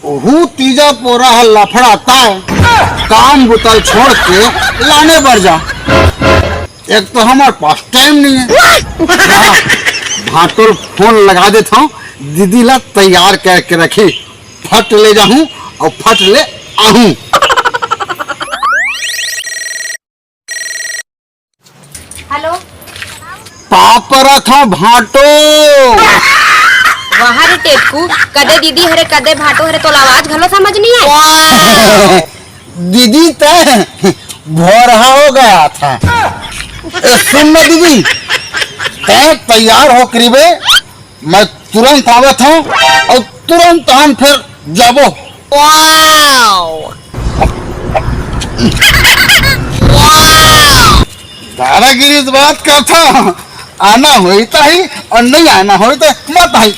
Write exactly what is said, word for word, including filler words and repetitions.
ओहू तीजा पोरा ह लफड़ा ताय, काम बुता ल छोड़ के लाने बर जा। एक तो हमर पास टाइम नहीं है। हाँ, भांटो ल फोन लगा देथंव, दीदी ला तैयार करके रखही, फट ले जाहूं अउ फट ले आहूं। हेलो। पाप रखा भांटो। वाह रे टेटकू, कदे दीदी हरे, कदे भांटो हरे, तोला आवाज घलो समझ नहीं आए। दीदी, तैं भोरहा हो गया था। ए, सुन ना दीदी, तैं तैयार हो करीबे, मैं तुरंत आवत हंव अउ तुरंत हम फिर जाबो। दादागिरी से बात करता, आना होई त ही अउ नहीं आना होई त मत आई।